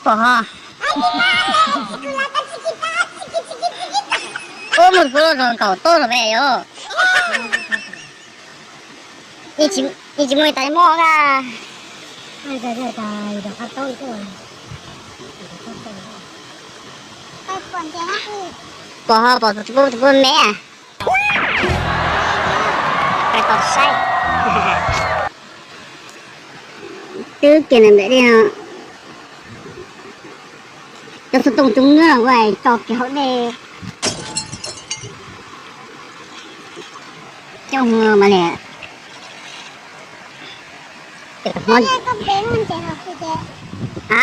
Pom ho. Ub, mus kuv los zoo nkaus tuaj los me yom. Yeej tsis muaj ib tas muaj na. Pom ho, pom tus pub, tus pub me. Saib, twb kiag ntawm dej no, cov xov tooj coob na, ua tso kiag hauv dej. Coj mus mas li. A,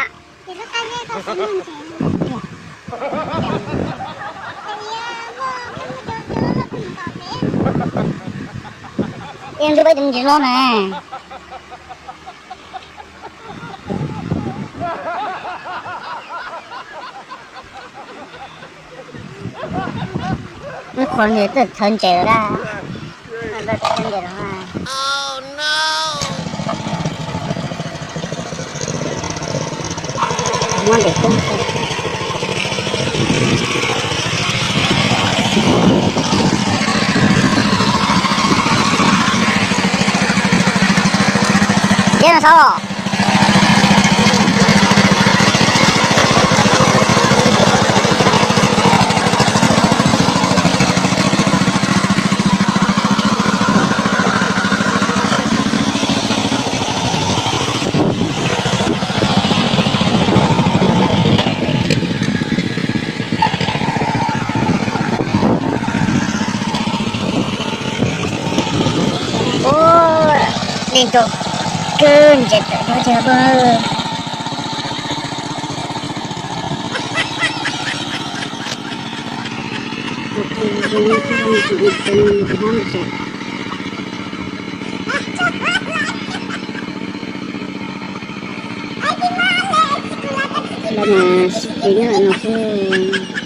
yeej ntuj peb tus ntsis loj na. Ib qho nws twb txhawv ntses lawm. Muab ntes kub. Tib no saib os. Ub, dej nrov kawg ntses tawm dub ceg tuaj. Lawv mas sib tiv nyob no xwb.